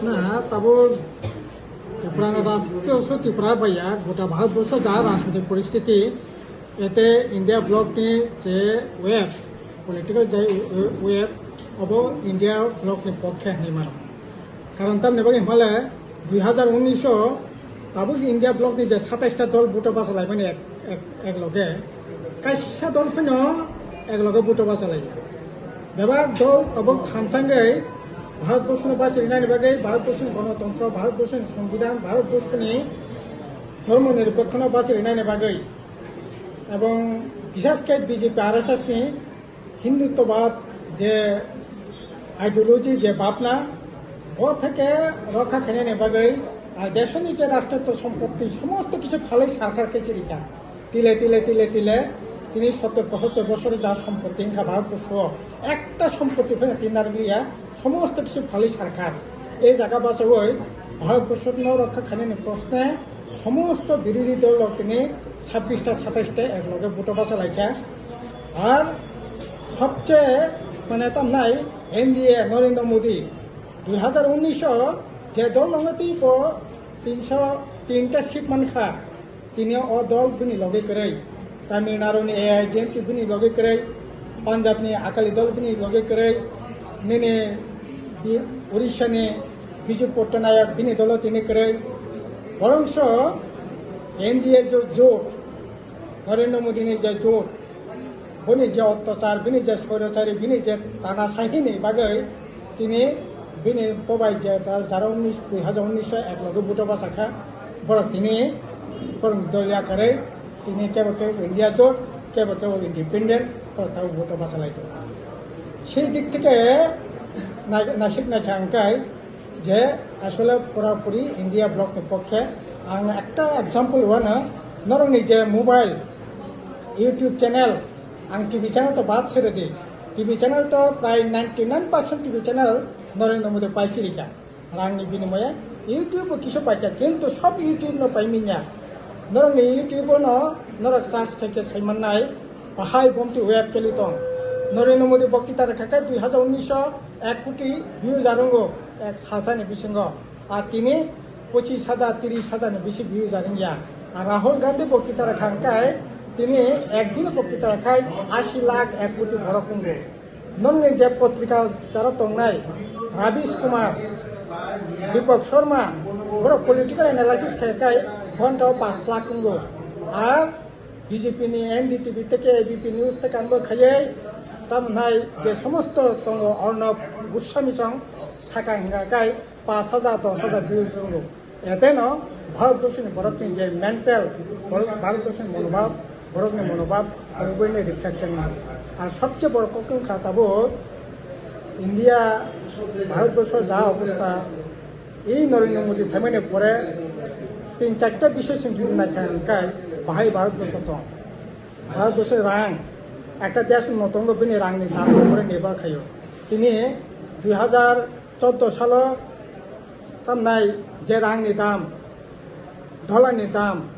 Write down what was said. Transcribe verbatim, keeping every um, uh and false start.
Na tabuk Tripura na rajyo so Tripura baiya gota Bharatborso ja rajnitik poristiti ete India bloc ni je wave, political je wave obo India bloc ni pokhe hinwi mano. Karon tamni bagwi himale dui hazar unnish o tabuk India bloc ni je sataishta dol buto basa laimani ek, ek, ek loge kaisa dol phano ek loge buto basa laiya. Bebak dol tabuk thansangwi Bharatborsono bachirnani bagwi, Bharatborsoni gonotontro, Bharatborsoni songbidhan, Bharatborsoni dhormo niripekkhano bachirnani bagwi, ebong bishesh khe B J P R S S ni Hindutvabad je ideology, je bhabna, o theke rokha khainani bagwi, ar desoni je rashtrito sompotti somosto kichu phalwi sarkar khe chirikha. Tile, tile, tile, tile, tini sottor pochottor bosor ja sompotti wngkha Bharatborso, ekta sompotti phano tinargliya, somosto kichu phalwi sarkar. Ei jaga bachawi Bharatborsono rokha khainani proshne somosto birodhi dol rok tini sabbish ta, satais ta ek loge buto basa laikha. Ar sobche mane tamnai N D A Narendra Modi dui hazar unnish o je dol nongo tei bo tinsho tinta seat mankha. Tini o dol bini loge kwrwi, Tamil Nadu ni A I D M K bini loge kwrwi, Punjab ni Akali dol bini loge kwrwi, nini Bi-, Orissa ni Biju Patnaik bini dolo tini kwrwi. Borongso N D A jo-, jot, Narendra Modi ni je jot, bini je ottachar, bini je sorochari, bini je tana sahini bagwi tini bini bobai je tal jara unnish, dui hazar unnish ek loge buto basa kha, borok tini borok dol yakarwi tini kebo kebo India jot, kebo kebo independent, borok tabuk buto basa lai tongo. Sei dik theke nai-, naisik naikha hwnkhe je asole purapuri India bloc ni pokhe. Ang ekta example wano, norokni je mobile, YouTube channel, ang T V channel to bad sere di. T V channel to prai ninety nine percent T V channel Narendra Modi paisirika. Rangni binimoye YouTube bo kisu paikha, kintu sob YouTube no paiminya. Norokni YouTube no norok search khaikhe saimannai, bahai bomti web choli tong. Narendra Modi boktita rwkha khe dui hazar unnish o ek koti views arwngo ek salsani bisingo. Ar tini pochis hajar, tiris hajar ni bisi views arwngya. Ar Rahul Gandhi boktita rwkha hwnkhe tini ekdin boktita rwkhai ashi lakh ek koti borok wngo. Nongni je potrika jara tongnai Ravish Kumar, Deepak Sharma, borok political analysis khai khai ghonta o panch lakh wngo. Ar B J P ni N D T V tei A B P News tei kanbo khaiwi tamo nai je somosto tongo Arnab Goswami song sakang hwnga kai panch hajar, dos hajar views wngo. Eteno Bharatborsoni borokni je mental, Bharatborsoni monobhab, borokni monobhab, borokni reflection. Ar sobse boro kok wngkha tabuk India, Bharatborso ja obostha, ei Narendra Modi phaimani pore tin charta bisoi sing judi naikha hwnkhe bahai Bharatborso tong. Bharatborso rang, ekta desh no tongo bini rangni dam pore nirbhor khaio. Tini dui hazar chordo salo tamnai je rangni dam, dollarni dam,